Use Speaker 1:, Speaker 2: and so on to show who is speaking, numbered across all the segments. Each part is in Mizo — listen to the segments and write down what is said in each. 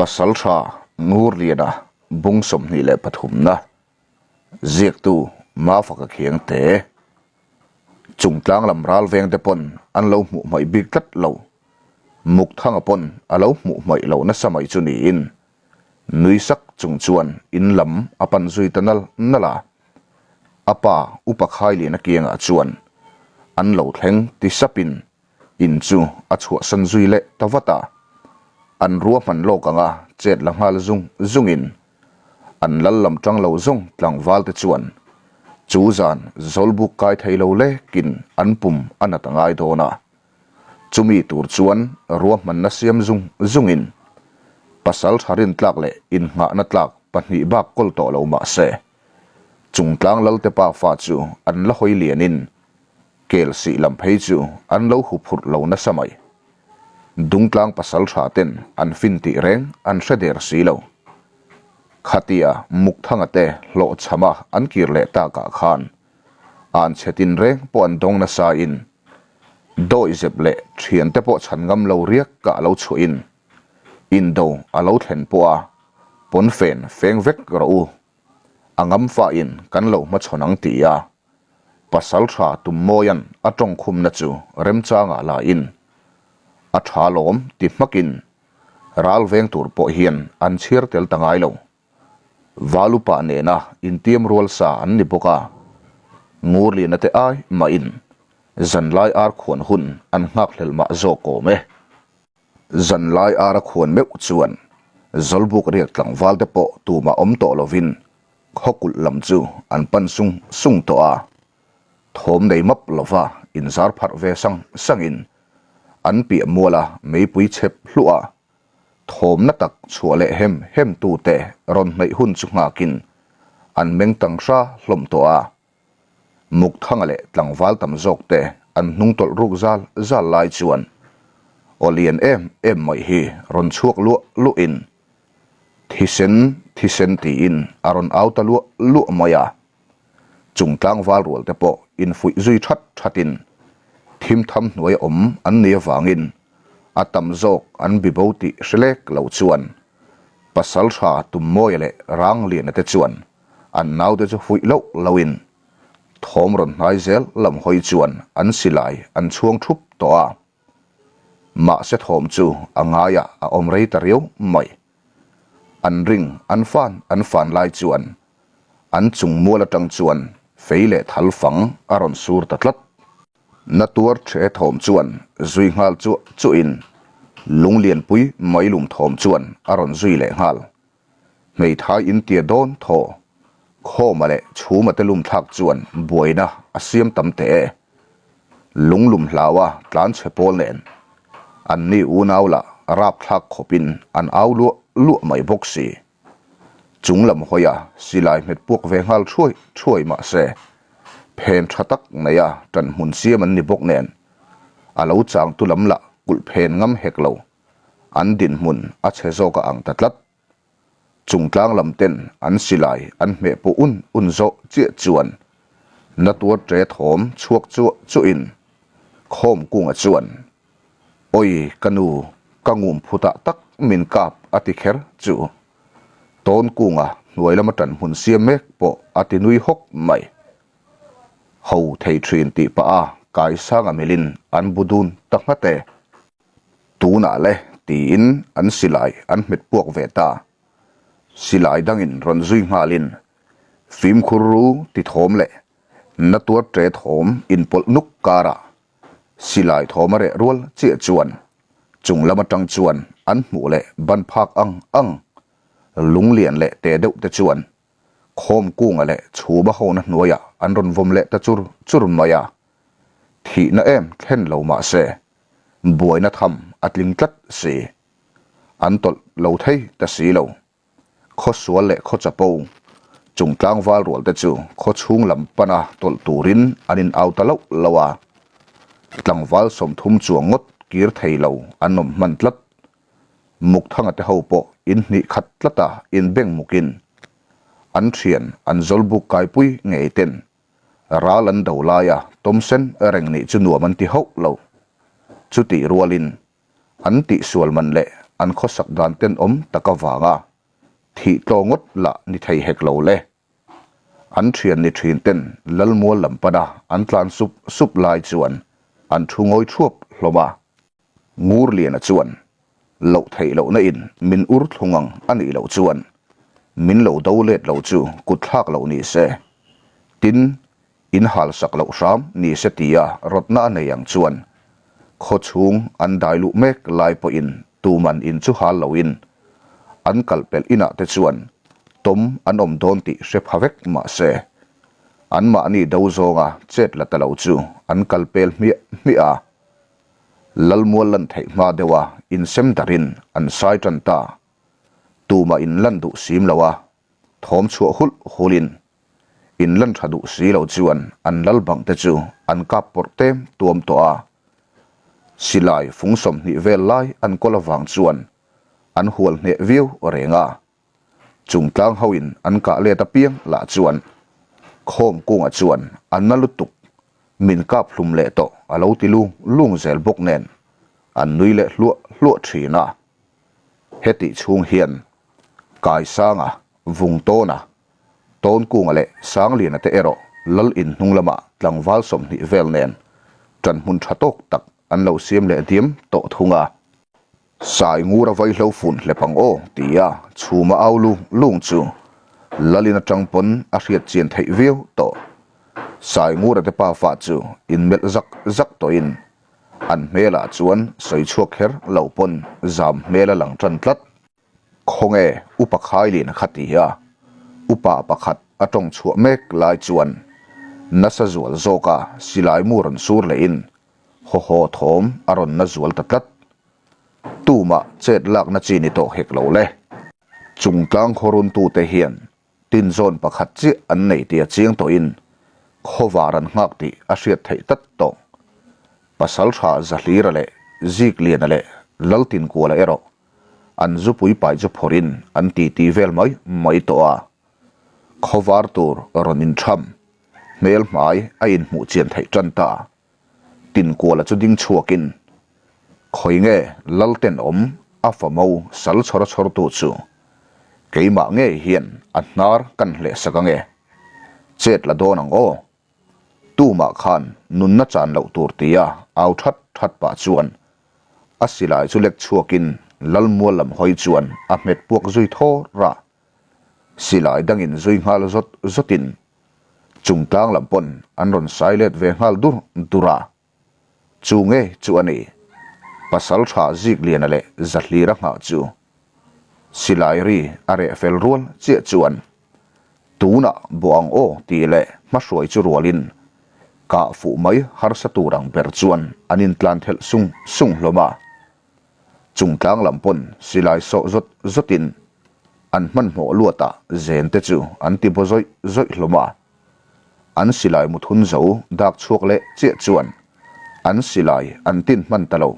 Speaker 1: Pasaltha Ngurliana bung 23 na ziaktu Mafaka Khiangte Chungtlang lam ral vengte pawn an lo hmuh hmaih bik tlat lo. Mukthanga pawn a lo hmuh hmaih lo nasa mai chu niin nui sak chung chuan in lam a pan zui ta nal nal a. A pa Upa Khailiana kiangah chuan an lo thleng ti sapin In chu a chhuahsan zui leh ta vat a, an ruahman lawk anga chet la nghal zung zungin an lal lam tang lo zawng tlangval te chuan chu zan zawlbuk kai thei lo lekin an pum a nat a ngai dawn a, chumi tur chuan ruahmanna siam zung zungin pasal tha rintlak leh innghahna tlak pahnih bak kawl tawh lo mah se chungtlang lalte pa fa chu an la hawi lianin Kel sih lam phei chu an lo huphurh lo nasa mai. Dungtlang pasal tha ten an fin tih reng an hre der si lo. Khatia Mukthanga te hlawh chhama an kir leh takah khan an chhe tin reng pawh an dawng nasa in dawi zep leh thian te pawh chhan ngam lo riak kah lo chhuah in indo a lo thlen pawh a pawnfen feng vek rawh u. A ngam fa in kan lo hmachhawn ang ti a, pasal tha Tummawia'n a tawngkhumna chu remchangah la in a tha lawm ti hmakin ral veng tur pawh hian an chhiar tel ta ngai lo. Valupa nena intiam rual sa an ni bawk a, Ngurliana te ai mahin zanlai ar khuan hun an nghakhlel mah zawk awm e. Zanlai ara khuan meuh chuan Zawlbuk riak tlangval te pawh tumah awm tawh lovin khawkulh lam chu an pan sung sung tawh a. Thawm nei map lova inzar pharh ve sang sangin an piah muala meipui chhep hluah a, thawmna tak chhuah leh hem hem tute rawn hnaih hun chu nghakin an meng tang hra hlawm tawh a. Mukthanga leh tlangval tam zawk te an hnung tawlh ruk zal zal lai chuan aw lian em em mai hi rawn chhuak luah luah in thisen thisen tiin a rawn au ta luah luah mai a. Chung tlangval rual te pawh infuih zui that that in thim tham hnuai awm an ni avangin a tam zawk an bibo tih hre lek lo chuan Pasaltha Tummawia leh Rangliana te chuan An naute chu fuih loh loin thawm rawn hnai zel lam hawi chuan an silai an chhuang thup tawh a. Mahse thawm chu a ngaiah a awm rei ta riau mai. An ring an fan an fan lai chuan an chung mual atang chuan fei leh thal fang a rawn sur ta tlat. Na tuar the thawm chuan zui nghal chuah chuahin lunglianpui meilum thawm chuan a rawn zui leh nghal. Hmeithai in tia dawn thaw khawma leh chhuma te lum thlak chuan buaina a siam tam teh e. Lunglum hlaua tlan chhe pawl nen an ni unau lah rap thlak khawpin an au luah luah mai bawk si. Chung lam hawia silai hmet puak ve nghal thuai thuai mah se phen tha tak neia tan hmun siam an ni bawk nen a lo changtu lam lah kulh phen ngam hek lo. An dinhmun a chhe zawk a ang ta tlat. Chungtlang lam ten an silai an hmeh pawh un un zawh chiah chuan na tuar ṭe thawm chhuak chuah chuahin khawm kunga chuan, Awi ka nu, ka ngum phutah tak min kap a ti kher chu. Tawn kunga hnuai lama ṭan hmun siam mek pawh a ti nui hawk mai. Ho thei ṭhin tih pah a kaisanga milin an bu dun ta nghat e. Tunah le tiin an silai an hmet puak ve ta. Silai dangin rawn zui nghalin fimkhur ru ti thawm leh na tuar ṭe thawm inpawlh nuk karah silai thawm a reh rual chiah chuan chung lam atang chuan an hmuh leh ban phak ang ang lunglian leh te deuh te chuan khawm kunga leh chhuma hona hnuaiah an rawn vawm leh ta chur chur mai a. Thihna em thlen lo mah se, buaina tham a tling tlat si. An tawlh lo thei ta si lo. Khaw sual leh khaw chapo, chung tlangval rual te chu khaw chhung lam pana tawlh turin an in au ta loh loh a. Tlangval 30 chuang ngawt kir thei lo an awm hman tlat. Mukthanga te ho pawh in hnih khat tlata in beng mukin an thian an zawlbuk kaipui ngei ten Ral an do laia tawmsen reng nih chu nuam an ti hauh lo. Chutih rualin an tihsual man leh an khawsak dan tenawm tak avanga thih tlaw ngawt lah ni thei hek lo le. An thian ni thin ten Lalmual lam pana an tlan sup sup lai chuan an thu ngawi thuap hlawm a. Ngurliana chuan loh theih lohna in min ur thlung ang a nih loh chuan min lo do let lo chu kut thlak loh ni se. Tin, in hal sak loh hram ni se tia rawtna a nei ang chuan khaw chhung an dai luh mek lai pawhin tuman in chu hal loin an kal pelh inah te chuan tawm an awm dawn tih hre pha vek mah se anmahni do zawnga chet la ta lo chu an kal pel hmiah hmiah a. Lalmual lan theih hma deuha insem darin an sai tan ta. Tumah in lan duh sim lo a, thawm chhuah hulh hulhin in lan tha duh si lo chuan an lal bang te chu an kap pawrh tem tuam tawh a. Silai fung 20 vel lai an kawl avang chuan an hual hneh viau reng a. Chung tlang ho in an kah let apiang lah chuan khawm kungah chuan a na lutuk min kap hlum leh tawh a lo ti lung lung zel bawk nen an nui leh hluah hluah thin a. Hetih chhung hian Kaisanga, Vungtawna, Tawnkunga leh Sangliana te erawh Lal in hnung lamah tlangval 20 vel nen ṭanhmun ṭha tawk tak an lo siam leh diam tawh thung a. Sai ngur a vaihlo fun hlep ang aw tia chhuma au lung lung chu Lalin atang pawn a hriat chian theih viau tawh. Sai ngura te pafa chu inmelh zak zak tawhin an hmelah chuan sawi chhuak kher lo pawn zam hmel a lang tan tlat. Khawnge upa Khailin kha tia upa pakhat a tawng chhuah mek lai chuan nasa zual zawka silai mu rawn sur lehin Haw haw thawm a rawn na zual ta tlat. Tumah chet lakna chi ni tawh hek lo le. Chungtlang khawruntute hian tinzawn pakhat chiah an nei tih a chiang tawhin khawvar an nghak tih a hriat theih tlat tawh. Pasaltha Zahlira leh Zikliana leh Laltinkuala erawh an zupui pai chu phawrhin an titi vel mai mai tawh a. Khawvar tur rawn intham hmel hmai a inhmuh chian theih tan ta. Tinkuala chu ding chhuakin, Khawi nge lal tenawm a famo sal chhawr chhawrtu chu keimah ngei hian a hnar kan hlehsak ange? Chet la dawn ang aw. Tumah khan nunna chan loh tur tia au that that pah chuan a silai chu lek chhuakin Lalmual lam hawi chuan a hmet puak zui thawr a. Silai dangin zui nghal zawt zawtin Chungtlang lam pawn an rawn sai let ve nghal dur dur a, chu nge chu a ni, pasal tha Zikliana leh Zahlira nghah chu. Silai ri a reh fel rual chiah chuan tunah bawh ang aw tih leh hmahruai chu rualin kah fuh mai harsa tur ang ber chuan an intlan thelh sung sung hlawm a. Chungtlang lam pawn silai sawh zawt zawtin an hmanhmawh luatah zen te chu an ti baw zawih zawih hlawm a. An silai muthun zo dak chhuak leh chiah chuan an silai an tin hman ta lo,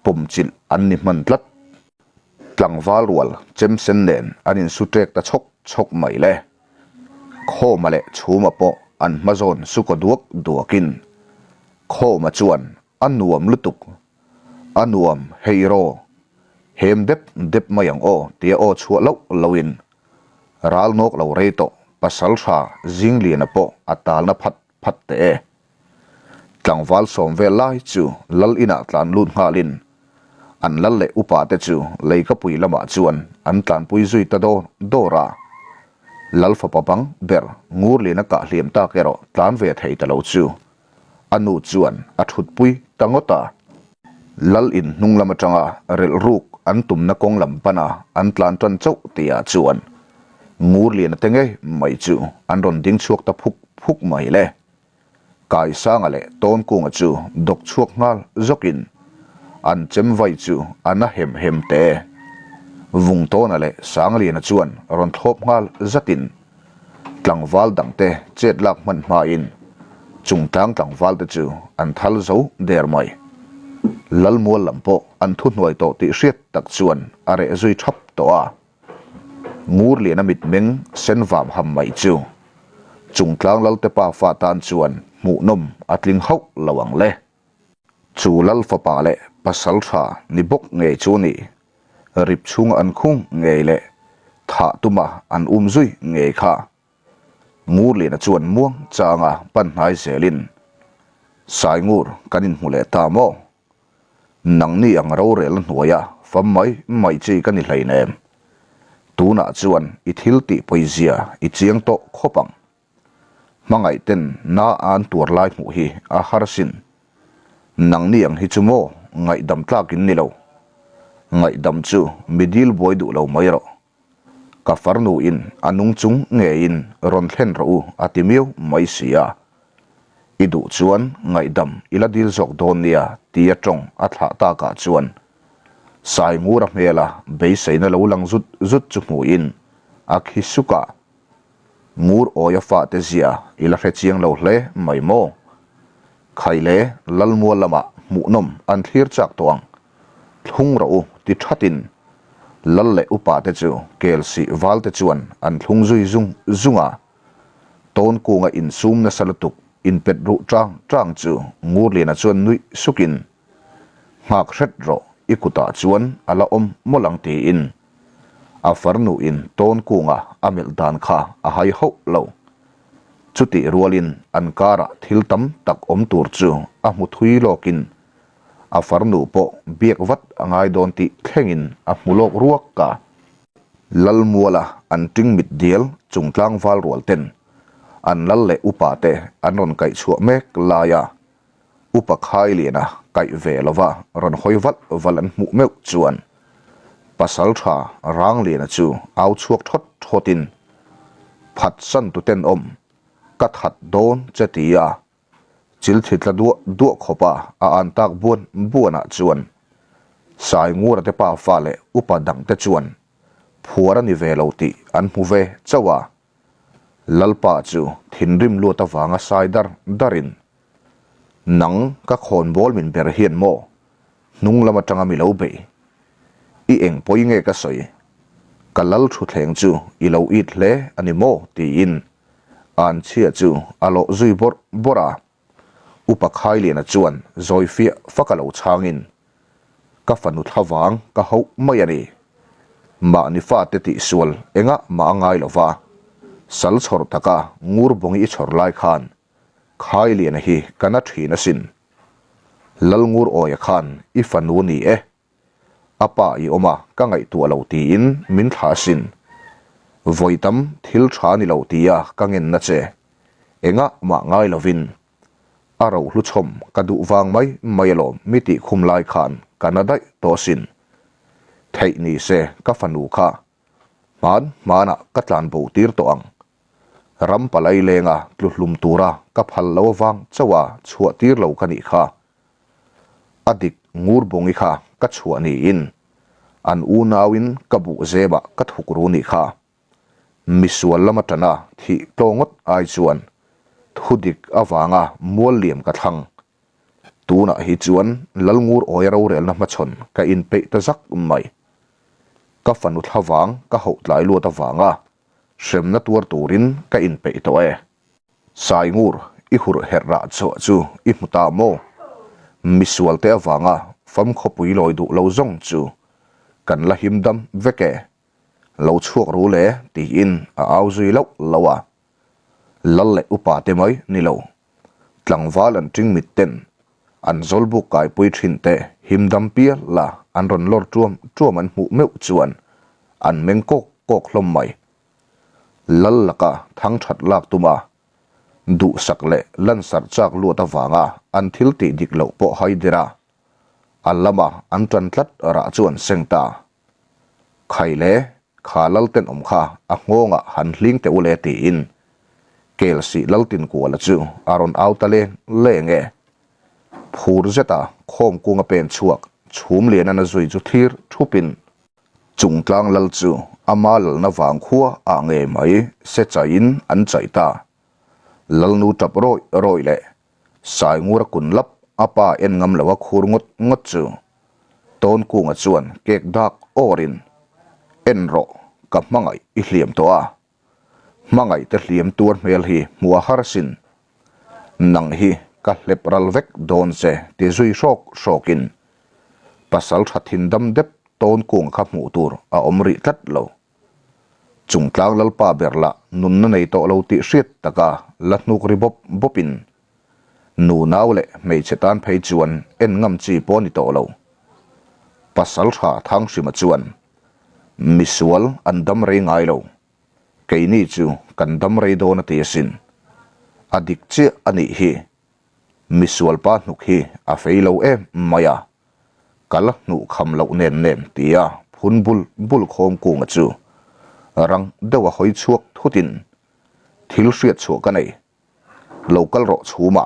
Speaker 1: pawmchilh an ni hman tlat. Tlangval rual chem sen nen an insu ṭek ta chhawk chhawk mai le. Khawma leh Chhuma pawh an hma zawn su kaw duak duakin Khawma chuan a nuam lutuk A nuam, hei raw. Hem dep dep mai ang aw tia aw chhuah loh loin ral nawk lo rei tawh pasal tha Zingliana pawh a talna phat phat teh e. Tlangval sawm vel lai chu lal inah tlan lut nghalin an lal leh upa te chu leikapui lamah chuan an tlanpui zui ta dawr dawr a. Lal fapa bang ber Ngurliana kah hliam tak erawh tlan ve thei ta lo chu A nu chuan a thutpui ta ngawt a. Lal in hnung lam atanga relh ruk an tumna kawng lam pana an tlan tan chauh tihah chuan Ngurliana te ngei mai chu an rawn ding chhuak ta phuk phuk mai le. Kaisanga leh Tawnkunga chu dawk chhuak nghal zawkin an chem vai chu a na hem hem te. Vungtawna leh Sangliana chuan rawn thlawp nghal zatin Tlangval dangte chet lak hman hmain chungtlang tlangvalte chu an thal zo der mai. Lalmual lam pawh an thuhnuai tawh tih hriat tak chuan a reh zui thap tawh a. Ngurliana mitmeng sen vam ham mai chu chungtlang Lalte pa fa tan chuan hmuhnawm a tling hauh lo ang le. Chu Lal fapa leh pasal tha ni bawk ngei chu ni. Rip chhunga an khung ngei leh thah tuma an um zui ngei kha. Ngurliana chuan muang changa pan hnai zelin, Saingur kan inhmu leh ta maw? Nangni ang rorelna hnuaia fam mai mai chi ka ni hleinem. Tunah chuan i thil tih pawizia i chiang tawh khawp ang. Hmangaih ten na an tuar lai hmuh hi a har sin. Nangni ang hi chu maw ngaihdam tlak in ni lo. Ngaihdam chu mi dil buai duh lo mai rawh. Ka farnu in a nung chung ngeiin rawn thlen rawh u a ti miau mai si a. I duh chuan ngaihdam i la dil zawk dawn nia tia tawng a thlah takah chuan Saingura hmela beiseina lo lang zut zut chu hmuhin a khi suk a. Ngur awia fate zia i la hre chiang lo hle mai maw? Khai le Lalmual lamah hmuhnawm an thlir chak tawh ang. Thlung rawh u ti thatin Lal leh upa te chu Kelsih val te chuan an thlung zui zung zung a. Tawn kunga insum nasa lutuk inpet ruh tang tang chu Ngurliana chuan nuih sukin Nghak hret rawh i kutah chuan a la awm mawlh ang tiin a farnuin tawn kunga a melh dan kha a hai hauh lo. Chutih rualin an karah thil tam tak awm tur chu a hmu thui lawkin a farnu pawh biak vat a ngai dawn tih thlengin a hmu lawk ruak a. Lalmuala an ting mit dial chung tlangval rual ten an lal leh upa te an rawn kaih chhuah mek laia Upa Khailiana kaih ve lova rawn hawi valh valh an hmuh meuh chuan Pasaltha Rangliana chu au chhuak thawt thawtin Phatsan tu tenawm ka that dawn che ti a, chil thi tla duah duah khawpa a an tak buan buanah chuan Saingura te pa fa leh upa dangte chuan phuar a ni ve lo tih an hmu ve chauh a. Lalpa chu thinrim luat avanga sai dar darin, Nang ka khawnbawl min ber hian maw hnung lam atanga mi lo bei? I eng pawi nge ka sawi? Ka lal thuthleng chu i lo it hle a ni maw? tiin Anchhia chu a lawh zui bawrh bawrh a. Upa Khailiana chuan zawi fiah fak a lo chhangin, Ka fanu thlavang ka hauh mai a ni. Mahni fate tihsual engah mah a ngai lo va, sal chhawr taka ngur bawngi i chhawr lai khan Khailiana hi ka na thin asin. Lalngur awia khan i fanu ni e. A pa i awm a, ka ngaihtuah lo tiin min thlah asin. Vawi tam thil tha ni lo tia ka ngenna che. Engah mah ngai lovin a rohlu chhawm ka duh vang mai mai alawm mi tih khum lai khan ka na daih tawh asin. Theih ni se ka fanu kha hman hmanah ka tlan bo tir tawh ang. Ram palai lenga tlu hlum tura ka phal lo avang chauh a chhuah tir lo ka nih kha. A dik ngur bawngi kha ka chhuah niin an unauin ka buh zebah ka thuk ru nih kha. Misual lama tana thih tlaw ngawt ai chuan thu dik avanga mual liam ka thlang. Tunah hi chuan Lalngur awia rorelna hmachhawn ka inpeih ta zak mai. Ka fanu thlavang ka hauh tlai luat avanga hremna tuar turin ka inpeih tawh e. Saingur, i hurh herh rah chhuah chu i hmu ta maw? Misualte avanga famkhawpui lawi duh lo zawng chu kan la him dam vek e. Lo chhuak ru le tiin a au zui loh loh a. Lal leh upa te mai ni lo. Tlangval an ṭing mit ten an zawlbuk kaipui ṭhin te him dam pial la an rawn lawr ṭuam ṭuam an hmuh meuh chuan an meng kawk kawk hlawm mai. Lal laka thang ṭhat lak tuma duhsak leh lansarh chak luat avanga an thil tih dik loh pawh hai der a, a lama an ṭan tlat rah chu an seng ta. Khai le, kha lal tenawm kha a nghawngah han hling teh u le tiin Kelsih Laltinkuala chu a rawn au ta leng leng e. Phur zeta khawm kunga pen chhuak Chhumliana na zui chu thlir thupin Chungtlang lal chu ama lalna vang khua ah ngei mai se chaiin an chaih ta. Lalnu tap rawih rawih leh Saingura kun lap a pa en ngam lo a khur ngawt ngawt chu Tawnkunga chuan kek dak awrin, En rawh, ka hmangaih i hliam tawh a. Hmangaih te hliam tuar hmel hi hmuh a har sin. Nang hi ka hlep ral vek dawn che ti zui hrawk hrawkin pasal tha thin dam dep. Tawnkung kha hmuh tur a awm rih tlat lo. Chungtlang Lalpa ber lah nunna nei tawh lo tih hriat taka la hnuk ri bawp bawpin nu nau leh hmeichhe tan phei chuan en ngam chi pawh a ni tawh lo. Pasal tha Thanghrima chuan misual an dam rei ngai lo, keini chu kan dam rei dawn a ti asin. A dik chiah a nih hi. Misual pa hnuk hi a fei lo em mai a. Ka la hnuh kham loh nen nen tia phun bul bul khawm kunga chu rang deuh a hawi chhuak thutin thil hriat chhuah ka nei. Lo kal rawh chhuma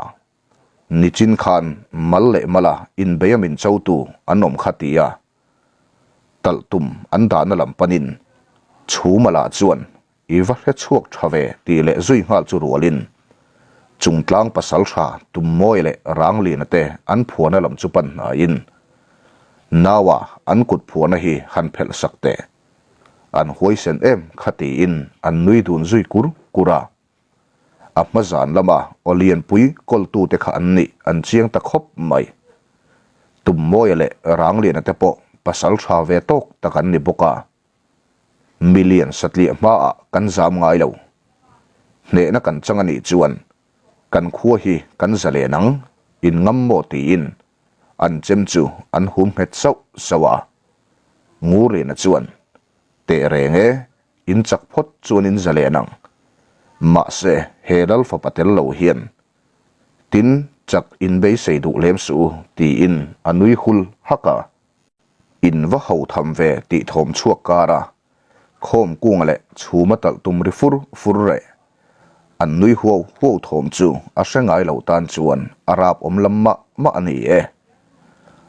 Speaker 1: nichin khan mal leh mala inbeia min chotu an awm kha tia talh tum an dahna lam panin chhuma lah chuan I va hre chhuak tha ve tih leh zui nghal chu rualin Chungtlang pasal tha Tummawi leh Ranglina te an phuana lam chu pan hnaiin Naua an kut phuana hi han phelh sak teh. An huaisen em kha tiin an nui dun zui kur kur a. A hma zan lama aw lianpui kawltute kha an nih an chiang ta khawp mai. Tummawia leh Ranglina te pawh pasal tha ve tawk tak an ni bawk a. Million satliah hmaah kan zam ngai lo. Hnehna kan chang a nih chuan kan khua hi kan zalen ang, in ngam maw tiin an chem chu an hum nghet sauh sauh a. Ngurliana chuan, Teh reng e, in chak phawt chuan in zalen ang. Mahse, he lal fapa tel lo hian tin chak in beisei duh lem suh u tiin a nui hul hak a. In va ho tham ve tih thawm chhuak kar a, khawm kunga leh chhuma talh tum ri fur fur reh. An nui huau huau thawm chu a hre ngai lo tan chuan a rap awm lam mah mah a ni e.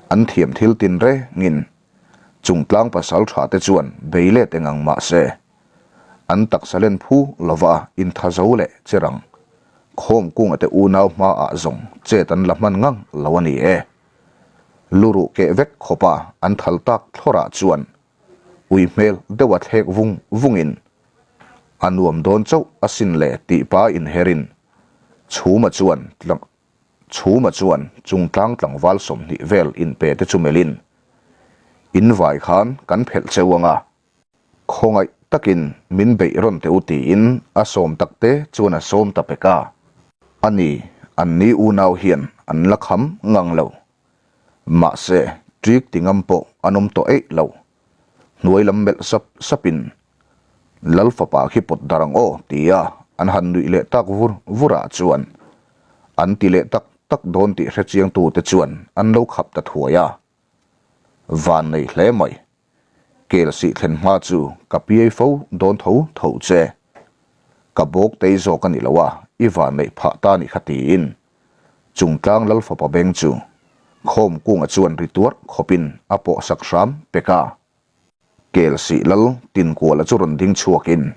Speaker 1: An thiam thil tin rengin Chungtlang pasal tha te chuan bei let eng ang mah se, an taksa len phu lova intha zo leh che rang. Khawm kunga te unau hmaah zawng chet an la hman ngang lo a ni e. Luruh keh vek khawpa an thal tak thlawrah chuan ui hmel deuha thlek vung vungin a nuam dawn chauh asin le tih pa inherin Chhuma chuan Chhuma chuan Chungtlang tlangval 20 vel inpe te chu melhin in vai khan kan phelh cheu anga Khawngaih takin min beih rawn teh u tiin a sawm tak te chuan a sawm ta pek a. A ni, an ni unau hian an la kham ngang lo. Mahse, ṭik ti ngam pawh an awm tawh eih lo. Hnuai lam melh sap sapin, Lal fapa khi pawt dar ang aw tia an han nuih leh tak vur vurah chuan an ti leh tak tak dawn tih hrechiangtute chuan an lo khap ta thuai a. Van nei hle mai. Kel sih thlen hma chu ka piai fo dawn tho tho che. Ka bawk tei zawk a ni lo a, i van neih phah ta ni kha tiin Chungtlang Lal fapa beng chu khawm kunga chuan ri tuarh khawpin a pawh sak hram pek a. Kel sih Lal Tinkuala chu rawn ding chhuakin,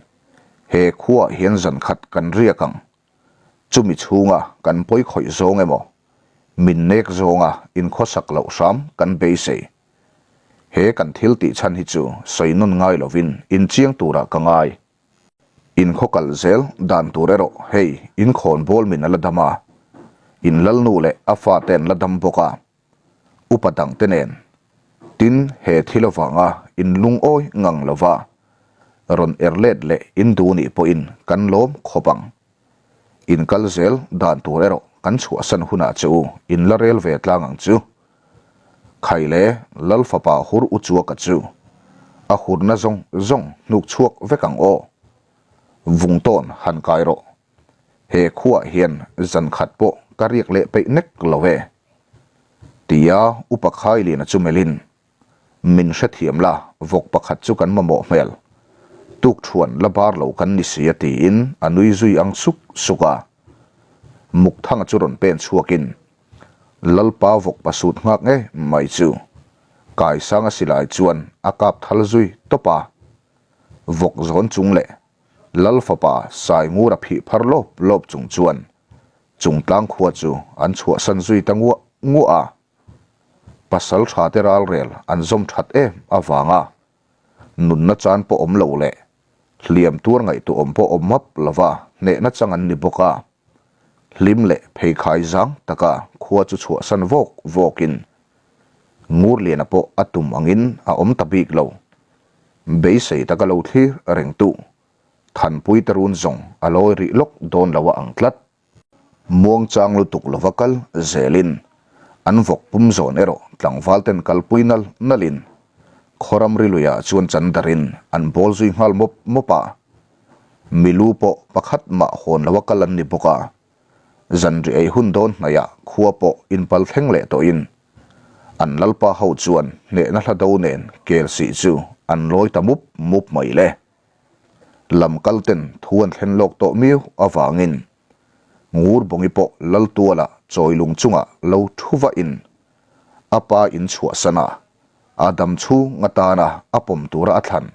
Speaker 1: He khuaah hian zan khat kan riak ang. Chumi chhunga kan pawi khawih zawng emaw, min nek zawnga inkhawsak loh hram kan beisei. He kan thil tih chhan hi chu sawi nawn ngai lovin inchiang turah ka ngai. In khaw kal zel dan tur erawh hei in khawn bawl min a la dam a, in lalnu leh a fate an la dam bawk a, upa dangte nen. Tin, he thil avanga in lungawi ngang lova rawn er let leh in duh nih pawhin kan lawm khawp ang. In kal zel dan tur erawh kan chhuahsan hunah che u in la rel ve tlang ang chu. Khaile Lal fapa hur u chuaka chu a hurna zawng zawng hnuk chhuak vek ang aw. Vung tawn han kai rawh. He khuaah hian zan khat pawh ka riak leh peih nek lo e. Tia upa Khailiana chu melhin Min hrethiam la, vawk pakhat chu kan mamawh hmel. Tukṭhuan la bar lo kan ni si a tiin a nui zui ang suk suk a. Mukthanga chu rawn pen chhuakin Lalpa vawk pasut nghak nge mai chu Kaisanga silai chuan a kap thal zui tawp a. Vawk zawn chung leh Lal fapa Saingura phih phar lawp lawp chung chuan Chungtlang khua chu an chhuahsan zui ta nguah nguah a. Pasal tha te ralrel an zawm that em avanga nunna chan pawh awm lo leh hliam tuar ngaihtuah awm pawh awm map lova hnehna chang an ni bawk a, hlim leh pheikhai zang taka khua chu chhuahsan vawk vawkin. Ngurliana pawh a tum angin a awm ta bik lo. Beisei taka lo thlir reng tu Thanpui te run zawng a lawi rih lawk dawn lo a ang tlat. Muangchang lutuk lova kal zelin an vawk pum zawn erawh tlangval ten kalpui nal nalin khaw ramri luiah chuan chan darin an bawl zui nghal mawp mawp a. Milu pawh pakhat mah hawn loa kal an ni bawk a. Zanri ei hun dawn hnaihah khua pawh inpal thleng leh tawhin an lalpa ho chuan hnehna hla do nen kel sih chu an lawi ta mup mup mai le. Lam kal ten thu an thlen lawk tawh miau avangin Ngurbawngi pawh Laltuala chawi lung chungah lo thu vahin a pa in chhuahsan a, a dam chhung atana a pawm tura a thlan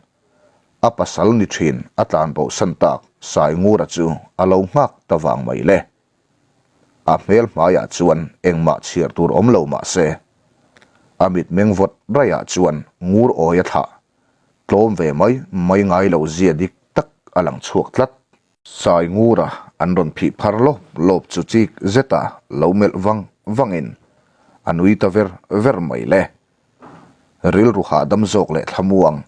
Speaker 1: A pasal ni thin a tlan bohsan tak Saingura chu a lo nghak ta vang mai le. A hmel hmaiah chuan engmah chhiar tur awm lo mah se, a mitmeng vawt raiah chuan ngur awi a thlah tlawm ve mai mai ngai lo zia dik tak a lang chhuak tlat. Saingura an rawn phih phar lawp lawp chu chik zeta lo melh vang vangin a nui ta ver ver mai le. Rilru hahdam zawk leh thlamuang,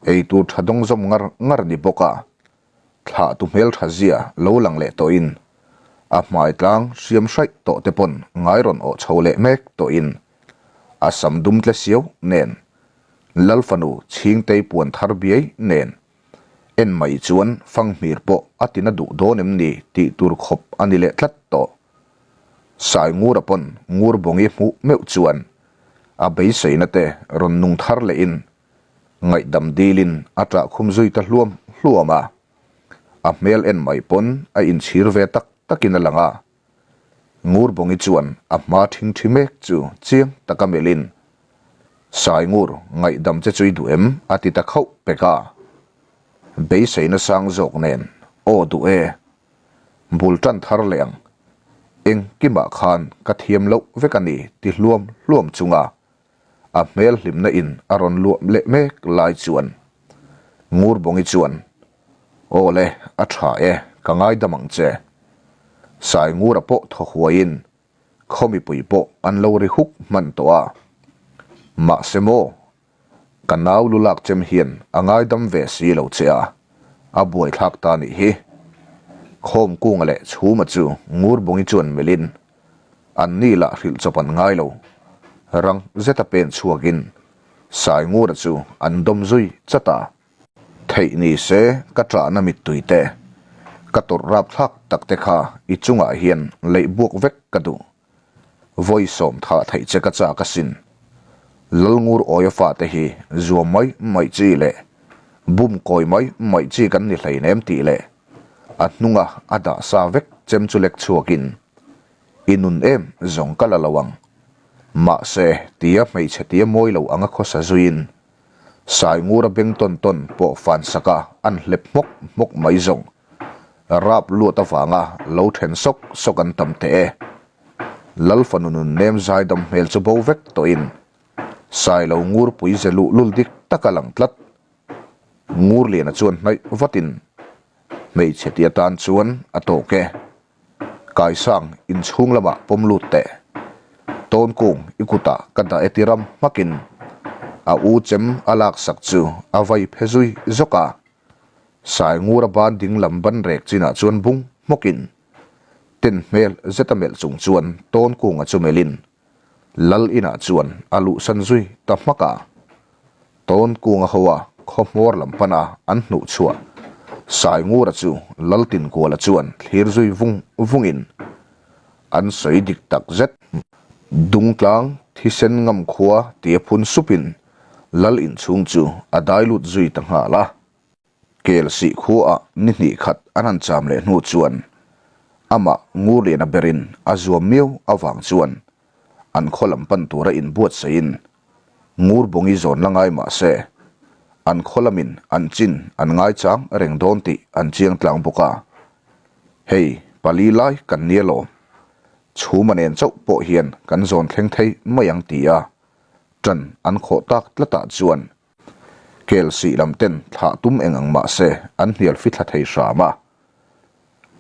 Speaker 1: ei tur tha dawng zawm ngar ngar ni bawk a, thlahtu hmeltha zia lo lang leh tawhin, a hmai tlang hriam hraih tawh te pawn ngai rawn awh chho leh mek tawhin, a sam dum tle siau nen, Lal fanu chhingtei puan thar biai nen, en mai chuan fanghmir pawh a tina duh dawn em ni tih tur khawp a ni leh tlat tawh. Saingura pawn Ngurbawngi hmuh meuh chuan a beiseina te rawn nung thar lehin ngaihdam dilin a ṭah khum zui ta hluam hluam a. A hmel en mai pawn a inchhir ve tak takin a lang a. Ngurbawngi chuan a hma ṭhingṭhi mek chu chiang taka melhin, Saingur, ngaihdam che chu i duh em? a ti ta khauh pek a. Beiseina sang zawk nen, Aw duh e. Bul tan thar leh ang. Engkimah khan ka thiam loh vek a ni ti hluam hluam chunga a hmel hlimna in a rawn luah leh mek lai chuan Ngurbawngi chuan, Aw le, a tha e, ka ngaidam ang che. Saingura pawh thaw huaiin khaw mipui pawh an lo ri huk hman tawh a. Mahse maw, Ka nau lu lak chem hian a ngaidam ve si lo che a, a buaithlak ta nih hi. Khawmkunga leh Chhuma chu Ngurbawngi chuan melhin an ni lah hrilh chawp an ngai lo. Rang zeta pen chhuakin Saingura chu an dawm zui chat a. Theih ni se ka ṭahna mittui te, ka tawrh rapthlak tak te kha i chungah hian leih buak vek ka duh. Vawi sawm thah theih che ka chak asin. Lalngur awia fate hi zuam mai mai chi leh bum kawi mai mai chi kan ni hleinem tih leh a hnunga a dah sa vek chem chu lek chhuakin i nun em zawng ka la lo ang. Mahse tia hmeichhe tia mawi lo anga khawsa zuiin Saingura beng tawn tawn pawh fan saka an hlep hmawk hmawk mai zawng. Rap luat avanga lo then sawk sawk an tam teh e. Lal fanu nun nem zaidam hmel chu bo vek tawhin Sailo Ngurpui ze luh lul dik tak a lang tlat. Ngurliana chuan hnaih vatin hmeichhe ti atan chuan a tawk e. Kaisang inchhung lamah pawm lut teh. Tawnkung i kutah ka dah e ti ram hmakin a u chem a laksak chu a vai phe zui zawk a. Saingura ban ding lam ban rek chinah chuan bung hmawkin ten hmel zeta melh chung chuan Tawnkunga chu melhin Lal inah chuan a luhsan zui ta hmak a. Tawnkunga hoa khaw hmawr lam pana an hnuh chhuah Saingura chu Lal Tinkuala chuan thlir zui vung vungin an sawi dik tak zet. Dungtlang thisen ngam khua tia phun supin Lal inchhung chu a dai lut zui ta nghal a. Kel sih khuaah ni hnih khat an han cham leh hnu chuan amah Ngurliana berin a zuam miau avang chuan an khaw lam pan tura inbuatsaihin Ngurbawngi zawn la ngai mah se an khaw lamin an chin an ngaichang reng dawn tih an chiang tlang bawk a. Hei pali lai kan nia lawm. Chhuma nen chauh pawh hian kan zawn thleng thei mai ang ti a ṭan an khawh tak tlatah chuan Kel sih lam ten thlah tum eng ang mah se an hnial fi thla thei hram a.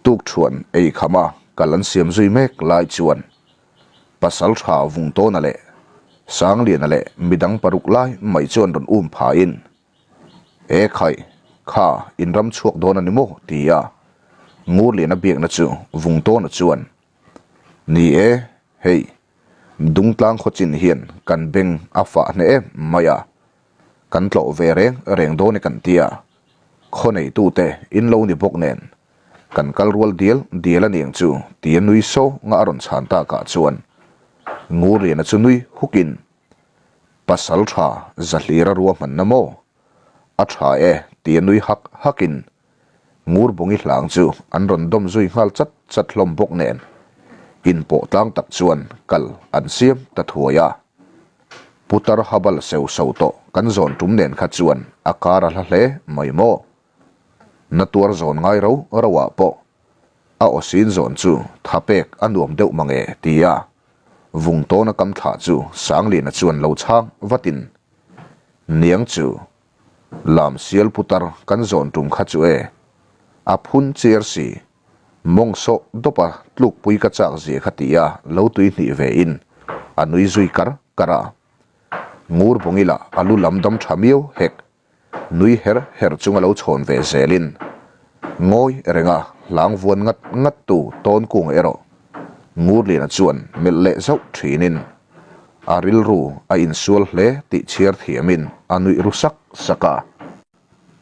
Speaker 1: Tukṭhuan ei khama kal an siam zui mek lai chuan Pasal tha Vungtawna leh. Sangliana leh midang paruk lai mai chuan rawn um phain, E khai, kha in ram chhuak dawn a ni maw? ti a Ngurliana biakna chu Vungtawna chuan, Ni e, hei, Dungtlang khawchin hian kan beng a fah hneh em mai a, kan tlawh ve reng reng dawn e kan tia, khaw neitute in lo ni bawk nen kan kal rual dial dial a niang chu tia nui sawnga a rawn chhan takah chuan Ngurliana chu nui hukin, Pasal tha Zahlira ruahmanna maw? A tha e tia nui hak hakin Ngurbawngi hlang chu an rawn dawm zui nghal chat chat hlawm bawk nen inpawh tlang tak chuan kal an siam ta thuai a. Putar habal seu so tawh kan zawn tum nen kha chuan a kar a hla hle mai maw? Na tuar zawn ngai ro ro ah pawh a aw sin zawn chu tha pek a nuam deuh mange tia Vungtawna kam thlah chu Sangliana chuan lo chhang vatin Niang chu Lam sial putar kan zawn tum kha chu e. A phun chiar si. Mawng sawh dawp a tlukpui ka chak zia kha ti a lo tui hnih ve in a nui zui kar kar a. Ngur bawng ila a lu lam dam tha miau hek. Nui her her chung a lo chhawn ve zel in ngawi reng a hlang vuan ngat ngat tu tawn kung erawh Ngurliana chuan melh leh zauh thin in a rilru a insual hle tih chhiar thiam in a nuih ru sak sak a.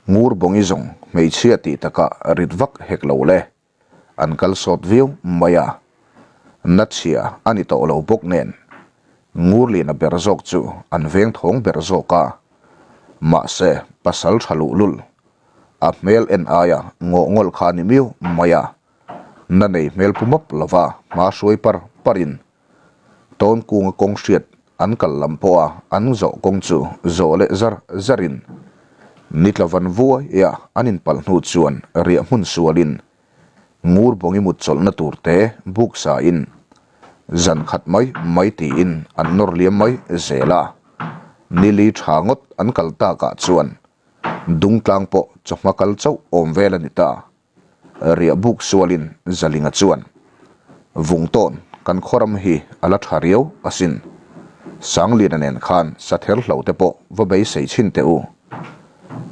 Speaker 1: Ngur bawngi zawng hmeichhia tih takah rit vak hek lo le, an kal sawt viau mai a, na chhia a ni tawh lo bawk nen Ngurliana ber zawk chu an veng thawng ber zawk a, mahse pasal tha luhlul a hmel en aia ngawh ngawlh kha a ni miau mai a. Na nei hmel pu mawp lova hma hruai par parin tawn kunga kawng hriat an kal lam pawha an zawh kawng chu zawh leh zar zarin nitla van vuai a an inpalh hnu chuan riah hmun sualin ngur bawngi mut chawlhna tur te buk sain zan khat mai mai tiin an nawr liam mai zel a, nili tha ngawt an kal takah chuan dungtlang pawh chawhma kal chauh awm vel a ni ta. Riah buk sualin Zalinga chuan, Vungtawn, kan khawram hi a la tha riau asin. Sangliana nen khan sather hlo te pawh va beisei chhin teh u.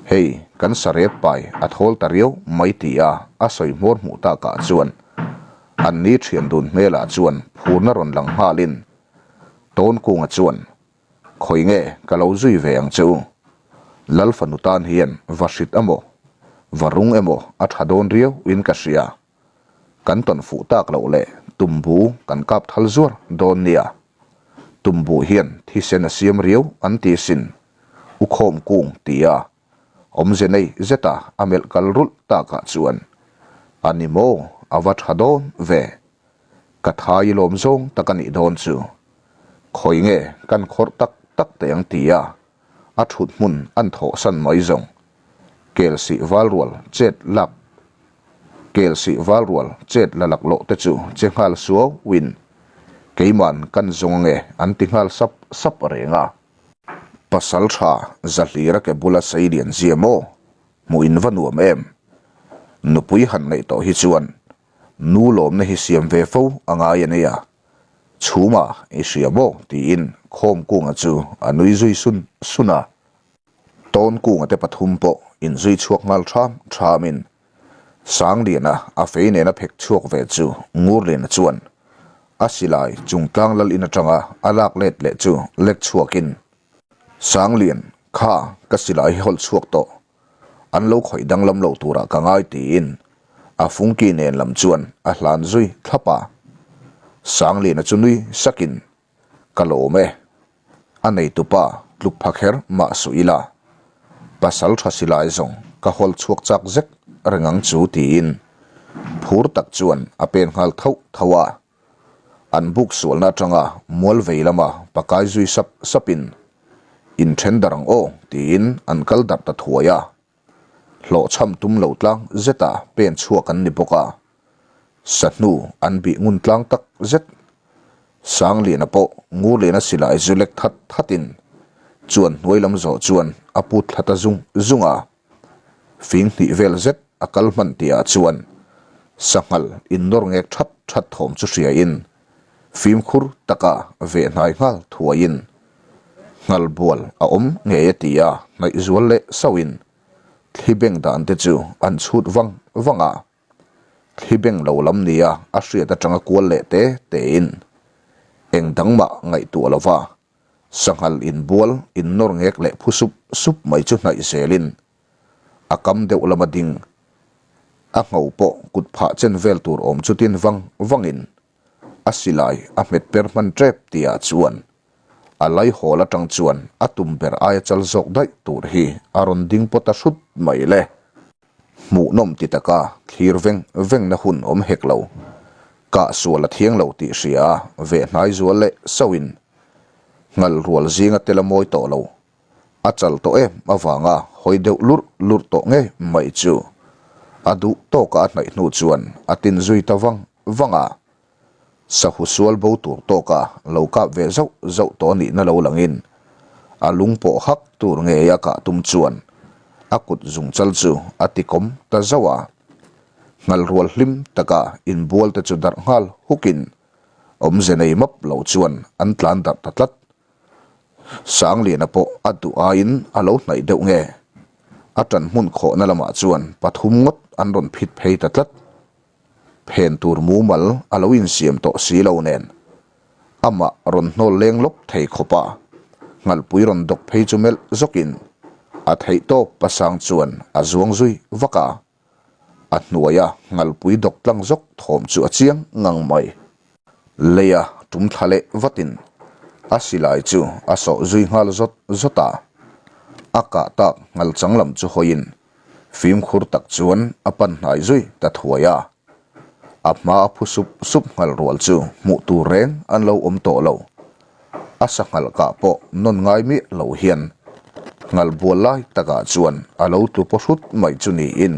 Speaker 1: Hei, kan sarep pai a thawl ta riau mai ti a a sawi hmawr hmuh takah chuan an ni thian dun hmelah chuan phurna rawn lang nghalin Tawnkunga chuan, Khawi nge ka lo zui ve ang che u? Lal fanu tan hian va hrit emaw, va rung emaw a tha dawn riau in ka hria. Kan tawn fuh tak loh leh tumbu kan kap thal zuar dawn nia. Tumbu hian thisen a siam riau an ti sin, u khawm kung tia awmze nei zeta a melh kal rulh takah chuan a ni maw a va tha dawn ve. Ka thai lawm zawng tak a nih dawn chu. Khawi nge kan khawrh tak tak teh ang tia a thut hmun an thawhsan mai zawng. Kelsih valrual chet lak Kelsih valrual chet la lak loh te chu che nghal suau in keiman kan zawng ange an ti nghal sap sap reng a. Pasal tha Zahlira ke bula sei lian zia maw? Hmuh in va nuam em? Nupui han neih tawh hi chuan nu lawmna hi siam ve fo a ngai a nia. Chhuma i hria maw? tiin Khawmkunga chu a nui zui sun sun a. Tawnkunga te pathum pawh inzui chhuak nghal ṭham ṭhamin Sangliana a fei nena phek chhuak ve chu Ngurliana chuan a silai chungtlang lal in aṭanga a lak let leh chu lek chhuakin Sanglian kha ka silai hi hawlh chhuak tawh an lo khawih danglam lo turah ka ngai tiin a fungki nen lam chuan a hlan zui thlap a. Sangliana chu nui sakin, Ka lawm e. A neitupa tluk pha kher mah suh ila, pasal tha silai zawng ka hawl chhuak chak zek reng ang chu tiin phur tak chuan a pen nghal thauh thauh a. An buk sualna atanga mual vei lama pakai zui sap sapin, In then darh ang aw, tiin an kal darh ta thuai a. Hlawhchham tum lo tlang zeta pen chhuak an ni bawk a. Sahnu an bih ngun tlang tak zet. Sangliana pawh Ngurliana silai zu lek that thatin chuan hnuai lam zawh chuan a put thla ta zung zung a. Fing hnih vel zet a kal hman tihah chuan sanghal innawr ngek that that thawm chu hriain fimkhur taka veh hnai nghal thuaiin. Nghalbual a awm ngei e ti a hnaih zual leh sauhin thli beng dan te chu an chhut vang vang a. Thli beng lo lam nia a hriat atanga kual leh te tein eng dang mah ngaihtuah lova sanghal inbual innawr ngek leh phu sup sup mai chu hnaih zelin a kam deuh lama ding a ngho pawh kut phah chen vel tur awm chu tin vang vangin a silai a hmet per hman tep tihah chuan a laihawl atang chuan a tum ber aia chal zawk daih tur hi a rawn ding pawt a hrut mai le. Hmuhnawm ti taka thlir veng vengna hun awm hek lo. Kah sual a thiang lo tih hria a veh hnai zual leh sauhin ngal rual zinga tel a mawi tawh lo. A chal tawh em avanga hawi deuh lurh lurh tawh ngei mai chu a duh tawka a hnaih hnu chuan a tin zui ta vang vang a. Sahu sual bo tur tawka lo kap ve zauh zauh tawh nihna lo langin a lung pawh hak tur ngei a kah tum chuan a kut zungchal chu a tikawm ta zauh a. Nghalrual hlim taka inbual te chu darh nghal hukin awmze nei map lo chuan an tlan darh ta tlat. Sangliana pawh a duh aiin a lo hnaih deuh nge? A ṭan hmun khawhna lamah chuan pathum ngawt an rawn phit phei ta tlat. Phen tur mumal a lo insiam tawh si lo nen, amah rawn hnawl leng lawk thei khawp a, nghalpui rawn dawk phei chu melh zawkin a theih tawp pasang chuan a zuang zui vak a. A hnuaia nghalpui dawk tlang zawk thawm chu a chiang ngang mai. Leia tum thla leh vatin a silai chu a sawh zui nghal zawt zawt a, a kah tak nghal chang lam chu hawiin fimkhur tak chuan a pan hnai zui ta thuai a. A hma a phu sup sup nghal rual chu hmuh tur reng an lo awm tawh lo. A sanghal kah pawh nawn ngai miah lo hian nghal bual lai takah chuan a lo tlu paw hrut mai chu niin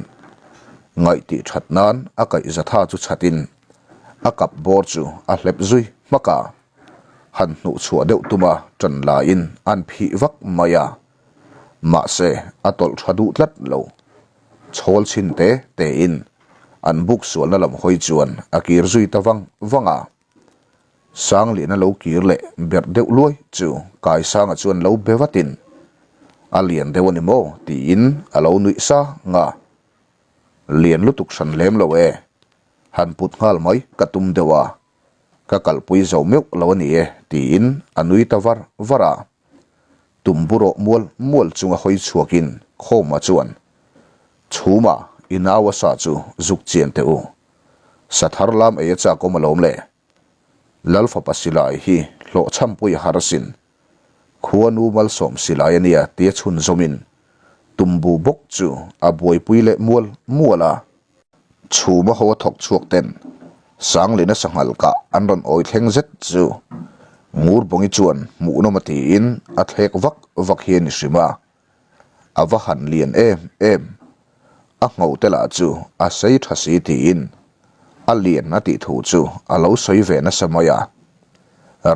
Speaker 1: ngaih tih that nan a kaih zatha chu chhatin a kap bawr chu a hlep zui hmak a, han hnuh chhuah deuh tuma ṭan laiin an phih vak mai a, mahse a tawlh ṭha duh tlat lo. Chhawl chhin te tein an buk sualna lam hawi chuan a kir zui ta vang vang a. Sangliana lo kir leh berh deuh luai chu Kaisanga chuan lo be vatin, A lian deuh a ni maw? tiin a lo nuih sang a. Lian lutuk hran lem lo e. Han put nghal mai ka tum deuh a, ka kalpui zo meuh lo a ni e, tiin a nui ta var var a. Tum burawh mual mual chunga hawi chhuakin Khawma chuan, Chhuma, i nau a sa chu zuk chian teh u. Sa thar lam ei a chak awm alawm le. Lal fapa silai hi hlawhchhampui a har asin. Khuanu malsawm silai a nia tia chhunzawmin tumbu bawk chu a buaipui leh mual mual a. Chhuma ho a thawk chhuak ten Sanglina sanghal kah an rawn awi thleng zet chu Ngurbawngi chuan hmuhnawm a tiin a thlek vak vak hi a ni hrim a. A va han lian em em. A ngho te lah chu a sei tha si tiin a lian a tih thu chu a lo sawi ve nasa mai a.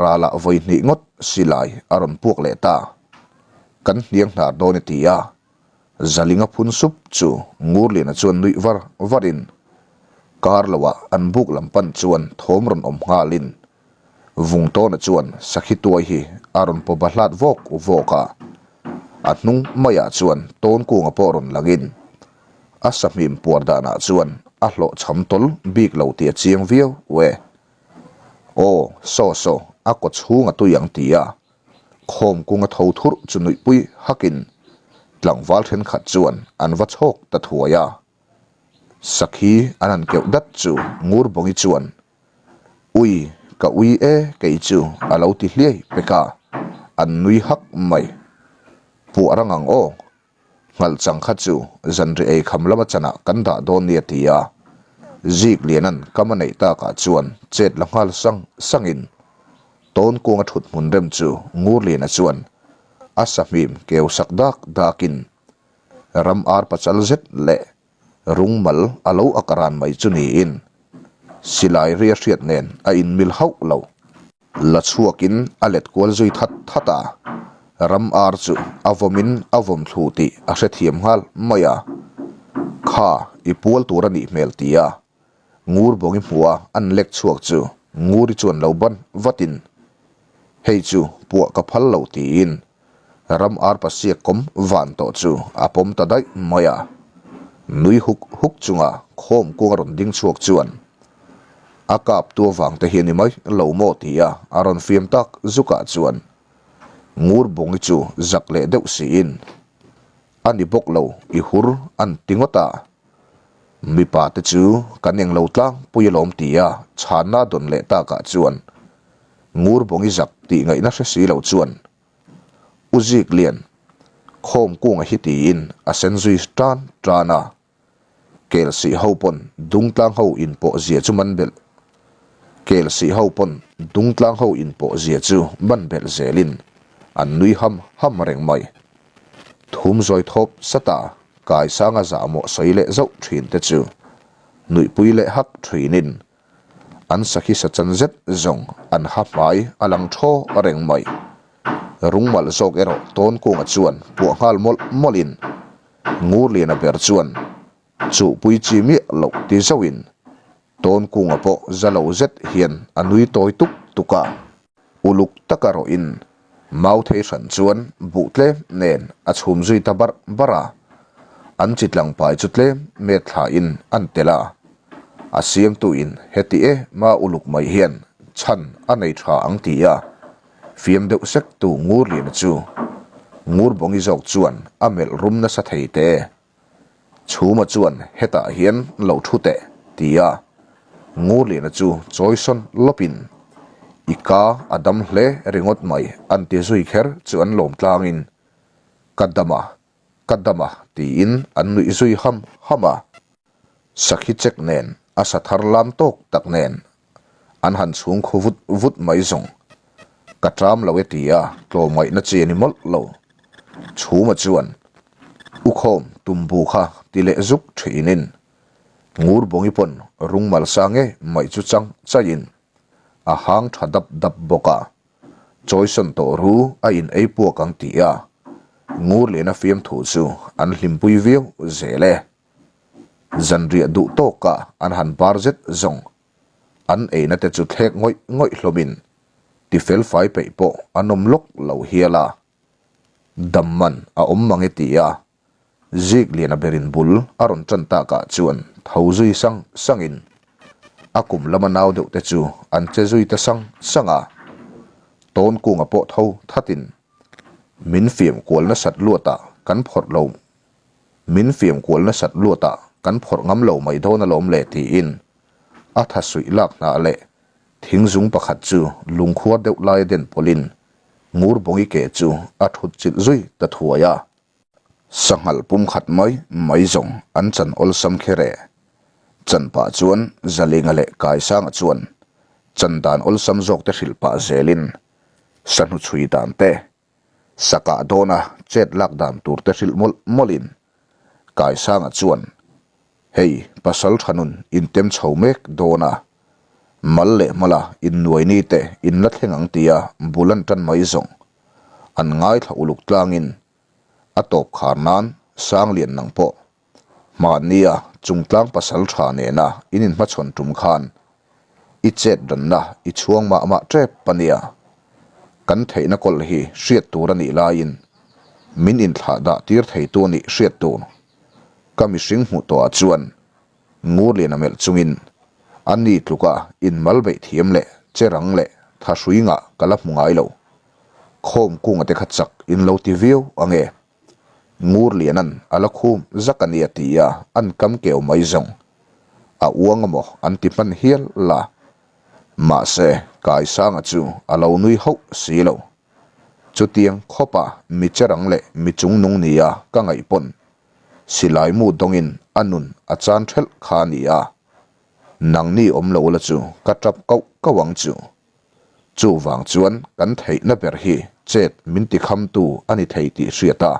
Speaker 1: Ralah vawi hnih ngawt silai a rawn puak leh ta. Kan hniang hnar dawn i ti a, Zalinga phun sup chu Ngurliana chuan nuih var varin kar loah an buk lam pan chuan thawm rawn awm nghalin Vungtawna chuan sakhi tuai hi a rawn paw bahlat vawk vawk a, a hnung maiah chuan Tawnkunga pawh rawn langin a sahmim puar danah chuan a hlawhchham tawl bik lo tih a chiang viau e. Aw, saw saw, a kaw chhung a tui ang ti a, khawm kunga tho thurh chu nuihpui hakin tlangval thenkhat chuan an va chhawk ta thuai a. Sakhi an han keuh dat chu Ngurbawngi chuan Ui, ka ui e kei chu a lo ti hliai pek a, an nui hak mai. Puah rang ang aw, nghalh chang kha chu zanri ei kham lama chanah kan dah dawn nia ti a, Zik Lianan kam a neih takah chuan chet la nghal sang sangin tawn kuanga thut hmun rem chu Ngurliana chuan a sahmim keu sak dak dakin ram ar pachal zet leh Rungmal a lo ak ran mai chu niin silai ria hriat nen a inmil hauh lo. La chhuakin a let kual zui that that a, ram ar chu a vawmin a vawm thlu tih a hrethiam nghal mai a. Kha, i pual tur a nih hmel ti a, Ngurbawngi hmuh a an lek chhuak chu Nguri chuan lo ban vatin, Hei chu puah ka phal lo tiin. Ram arpa siak kawm van tawh chu a pawm ta daih mai a. Nui huk huk chunga khawm kung a rawn ding chhuak chuan a kap tu avang te hi a ni mai lo maw tia a rawn fiam tak zukah chuan Ngurbawngi chu zak leh deuh siin a ni bawk lo i hur an ti ngawt a. Mipa te chu kan eng lo tlangpui alawm tia chhanna dawn leh takah chuan Ngurbawngi zak tih ngaihna hre si lo chuan U Ziklian, khawm kunga hi tiin a sen zui tan tan a. Kelsih ho pawn Dungtlang ho inpawh zia chu man belh Kelsih ho pawn Dungtlang ho inpawh zia chu man belh zelin an nui ham ham reng mai. Thum zawi thawp sata Kaisanga zahmawh sawi leh zauh thin te chu nuihpui leh hak thinin An sakhi sa chan zet zawng an ha hmai a lang thaw reng mai. Rungmalh zawk erawh Tawnkunga chuan puah nghal mawlh mawlhin Ngurliana ber chuan chuhpui chi miah loh ti zauhin Tawnkunga pawh za lo zet hian a nui tawi tuk tuk a. Uluk taka rawhin mau thei hran chuan buh tlem nen a chhum zui ta barh barh a, an chi tlangpai chu tlem met thlain an tel a. A siamtuin heti e ma uluk mai hian chhan a nei tha ang ti a, fiam deuh sek tu Ngurliana chu Ngurbawngi zawk chuan a melh rum nasa thei te. Chhuma chuan hetah hian lo thu teh, ti a. Ngurliana chu chawi sawn lawpin, I ka a dam hle ringawt mai an ti zui kher chu an lawm tlangin, Ka dam a, ka dam a tiin an nuih zui ham ham a. Sakhi chek nen a sa thar lam tawk tak nen an han chhung khu vut vut mai zawng. Ka ṭam lo e ti a, tlawmngaihna chi a ni mawlh lo. Chhuma chuan, U khawm, tumbu kha ti leh zuk ṭhinin, Ngurbawngi pawn rungmal sa nge mai chu chang chaihin a hang ṭha dap dap bawk a. Chawisawn tawh ru a in ei puak ang ti a, Ngurliana fiamthu chu an hlimpui viau zel e. Zanriah duh tawkah an han bar zet zawng. An eina te chu thlek ngawih ngawih hlawmin ti felfai peih pawh an awm lawk lo hial a. Dam man a awm mang e ti a, Zikliana berin bul a rawn tan takah chuan tho zui sang sangin a kum lama nau deuh te chu an che zui ta sang sang a. Tawnkunga pawh tho thatin min fiam kual nasat luatah kan phawrh lo Min fiam kual nasat luatah kan phawrh ngam lo mai dawn alawm le tiin a tha suih lak hnah leh thing zung pakhat chu lungkhuar deuh laia den pawlhin Ngurbawngi ke chu a thut chilh zui ta thuai a. Sanghal pum khat mai mai zawng an chan awlsam kher e. Chan pah chuan Zalinga leh Kaisanga chuan chan dan awlsam zawk te hrilh pah zelin sahnu chhui dan te Sakah dawna chet lak dan tur te hrilh mawlh mawlhin Kaisanga chuan, Hei, pasal tha nun intem chho mek dawn a, mal leh mala innuaini te in la thleng ang tia bul an tan mai zawng an ngaithla uluk tlangin a tawp khar nan Sanglian nang pawh Hmannia chungtlang pasal tha nena in inhmachhawn tum khan i chet ranna i chhuang mah mah tep a nia. Kan theihna kawlh hi hriat tur a nih laiin min inthlah dah tir theitu a nih hriat tur. Ka mihring hmuh tawhah chuan Ngurliana melh chungin a ni tluka inmal beih thiam leh che rang leh tha hrui ngah ka la hmu ngai lo. Khawm kunga te kha chak in lo ti viau ange. Ngurliana'n a la khum zak a nia ti a an kam keu mai zawng. A uang amaw an ti hman hial la. Mahse, Kaisanga chu a lo nui hauh si lo. Chutiang khawpa mi cherang leh mi chungnung nia ka ngaih pawn silai mu dawngin a nun a chan thelh kha a ni a. Nangni awm lo la chu ka tap kauh kauh ang chu. Chuvang chuan kan theihna ber hi chet min tikhamtu a ni thei tih hriat a,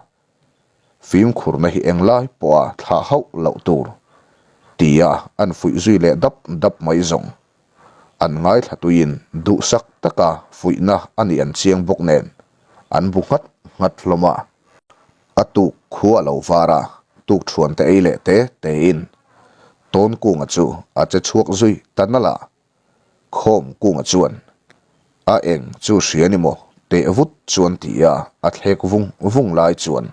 Speaker 1: fimkhurna hi englai pawha thlah hauh loh tur tia an fuih zui leh dap dap mai zawng. An ngaithla tuiin duhsak taka fuihna a nih an chiang bawk nen an bu nghat nghat hlawm a. A tuk khu a lo var a, tuk thuan te ei leh te tein Tawnkunga chu a che chhuak zui ta nalh a. Khawm kunga chuan, A eng chu hria ni maw? Teh vut chuan ti a a thlek vung vung lai chuan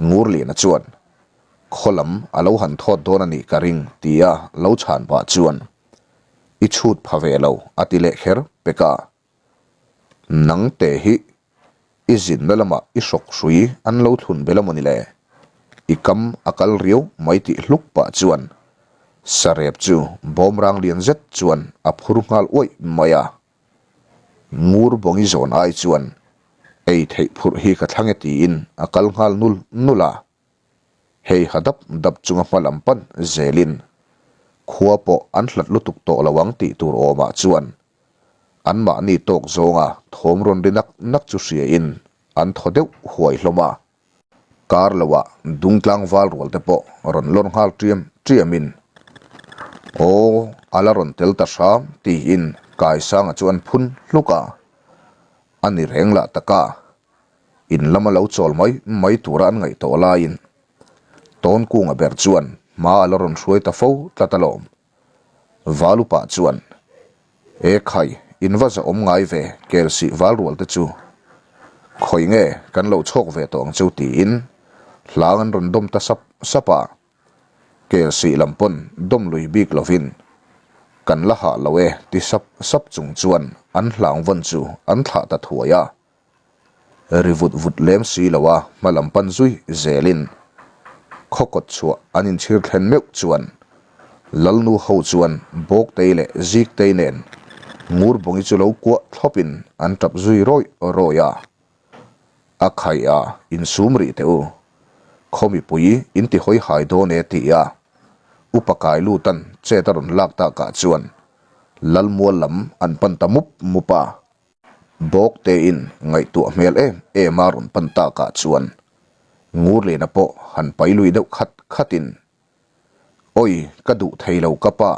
Speaker 1: Ngurliana chuan khaw lam a lo han thawt dawn a nih ka ring ti a lo chhan pah chuan I chhut pha ve lo a ti leh kher pek a. Nang te hi i zinna lamah i hrawk hrui an lo thlun bel a mawni le? I kam a kal riau mai tih hluk pah chuan sarep chu bawmrang lian zet chuan a phur nghal uaih mai a. Ngur bawngi zawn ai chuan ei theih phurh hi ka thlang e tiin a kal nghal nul nul a. Hei ha dap dap chunga hma lam pan zelin khua pawh an hlat lutuk tawh lo ang tih tur awmah chuan anmahni tawk zawnga thawm rawn ri nak nak chu hriain an thaw deuh huai hlawm a. Kar loah dungtlang val rual te pawh rawn lawr nghal ṭiam ṭiamin, Aw, a la rawn tel ta hram tiin Kaisanga chu an phun hluk a, a ni reng lah taka in lama lo chawl mai mai tura an ngaih tawh laiin Tawnkunga ber chuan hma a la rawn hruai ta fo tlat alawm. Valupa chuan, E khai, in va zahawm ngai ve, Kelsih Valrual te chu. Khawi nge kan lo chhawk ve tawh ang cheu tiin hlang an rawn dawm ta sap sap a. Kelsih lam pawn dawm lui bik lovin kan la hah lo e ti sap sap chung chuan an hlang vawn chu an thlah ta thuai a. Ri vut vut lem si lo a hma lam pan zui zelin khaw kawt chhuah an inchhir thlen meuh chuan Lalnu ho chuan Bawktei leh Ziktei nen Ngurbawngi chu lo kuah thlawpin an tap zui rawih rawih a. A khaih a insum rih teh u. Khaw mipui in ti hawi hai dawn e ti a Upa Kailutan chet a rawn lak takah chuan Lalmual lam an pan ta mup mup a. Bawk tein ngaihtuah hmel em em a rawn pan takah chuan Ngurliana pawh han pai lui deuh khat khatin, Awi, ka duh thei lo ka pa,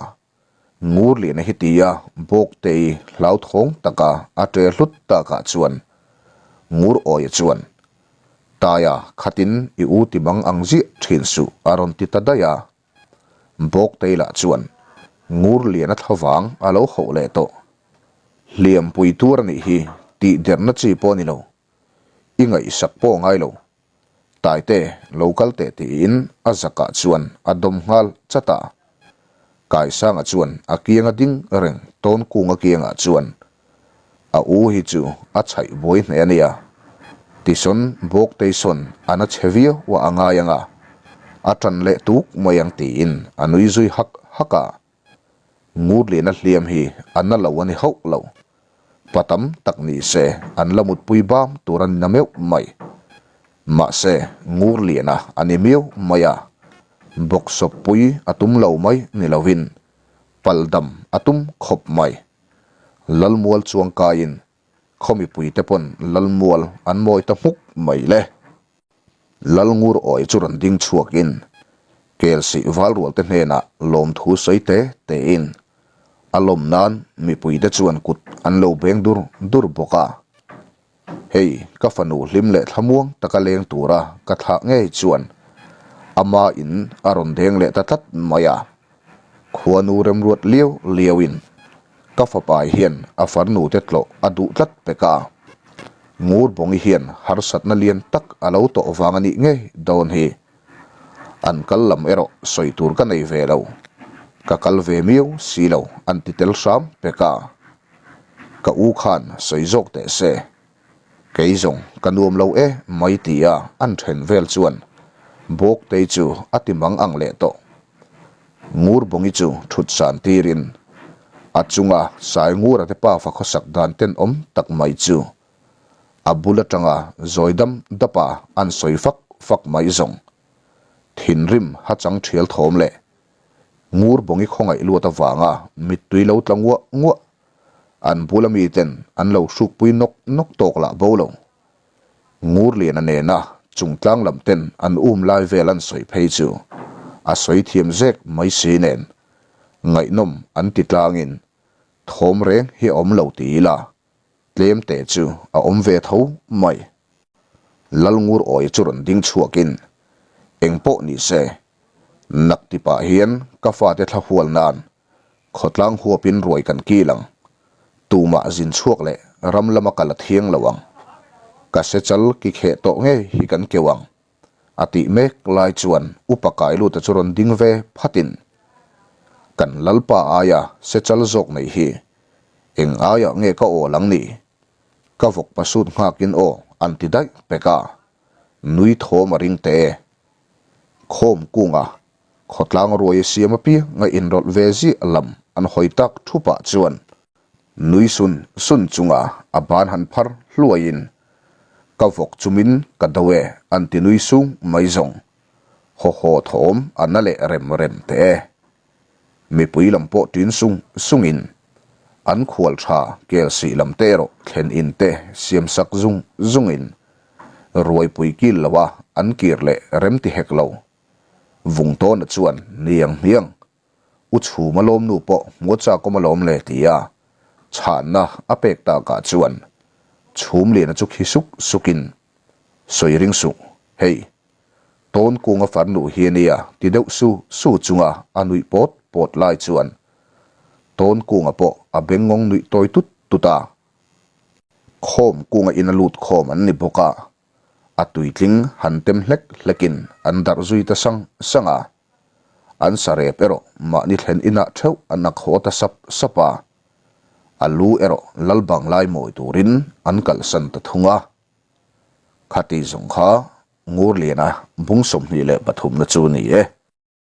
Speaker 1: Ngurliana hi tia Bawktei hlauthawng taka a ṭe hlut takah chuan Ngurawia chuan, Taia khatin i u ti mang ang ziah ṭhin suh a rawn ti ta daih a. Bawktei lah chuan Ngurliana thlavang a lo hauh leh tawh. Hliampui tur a nih hi tih derna chi pawh a ni lo. I ngaihsak pawh a ngai lo. Taite lo kal teh tiin a zakah chuan a dawm nghal chat a. Kaisanga chuan a kianga ding reng Tawnkunga kiangah chuan A u hi chu a chhaih buai hneh a nia. Tisawn Bawktei sawn a na chhe viau a a ngai ang a, a ṭan leh tuk mai ang tiin a nui zui hak hak a. Ngurliana hliam hi a na lo a ni hauh lo. Pa tam tak ni se an la mutpui bam tur a ni na meuh mai. Mahse Ngurliana a ni miau mai a, bawksawppui a tum lo mai ni lovin paldam a tum khawp mai. Lalmual chuang kaiin khaw mipuite pawn Lalmual an mawi ta hmuk mai le. Lalngur awi chu rawn ding chhuakin Kelsih Valrualte hnenah lawmthu sawi te tein a lawm nan mipuite chuan kut an lo beng dur dur bawk a. Hei, ka fanu hlim leh thlamuang taka leng tura ka thlah ngei chuan ama in a rawn deng leh ta tlat mai a. Khuanu remruat liau liauin ka fapa hian a farnu te tlawh a duh tlat pek a. Ngurbawngi hian harsatna lian tak a lo tawh vang a nih ngei dawn hi. An kal lam erawh sawi tur ka nei ve lo. Ka kal ve miau si lo an ti tel hram pek a. Ka u khan sawi zawk teh se. Kei zawng ka nuam lo e mai tia an then vel chuan Bawktei chu a ti mang ang leh tawh. Ngurbawngi chu thut san tirin a chunga Saingura te pafa khawsak dan tenawm tak mai chu a bul atanga zawi dam dapa an sawi fak fak mai zawng. Thinrim hachang thial thawm leh Ngurbawngi khawngaih luat avanga mittui lo tla nguah nguah an bula miten an lo hrukpui nawk nawk tawk lah bo lo. Ngurliana nena chungtlang lam ten an um lai vel an sawi phei chu a sawi thiam zek mai si nen ngaihnawm an ti tlangin thawm reng hi a awm lo ti ila tlem te chu a awm ve tho mai. Lalngur awi chu rawn ding chhuakin engpawh ni se nak ti pah hian ka fate thla hual nan Khawtlang huapin ruai kan kil ang. Tumah zin chhuak leh ram lama kal a thiang lo ang. Ka sechal ki kheh tawh ngei hi kan keuh ang. A tih mek lai chuan upa Kailuta chu rawn ding ve phatin, Kan Lalpa aia sechal zawk nei hi eng aiah nge ka awl ang ni? Ka vawk pasut nghakin aw an ti daih pek a, nui thawm a ring teh e. Khawm kunga khawtlang ruai a siam apiang a inrawlh ve ziah lam an hawi tak thupah chuan nui sun sun chunga a ban han phar hluaiin ka vawk chumin ka do e an ti nui sung mai zawng. Haw haw thawm a na leh rem rem teh e. Mipui lam pawh ṭin sung sungin an khual ṭha kel sih lam te erawh thlen in te siam sak zung zungin ruaipui kil loa an kir leh rem ti hek lo. Vungtawna chuan niang hmiang U Chhuma lawmnu pawh hmuh chak awm alawm le tia chhanna a pek takah chuan Chhumliana chu khi suk sukin sawi ring suh hei Tawn kunga farnu hi a nia ti deuh su su chunga a nuih pawt pawt lai chuan Tawn kunga pawh a bengngawng nuih tawi tut tut a. Khawm kunga in a lut khawm an ni bawk a, a tuitling han tem hlek hlekin an darh zui ta sang sang a. An sarep erawh mahni thlen inah theuh an ak haw ta sap sap a, a lu erawh Lalbang lai mawi turin an kalhsan ta thung a. Khati zawng kha Ngurliana bung 23 na chu ni e.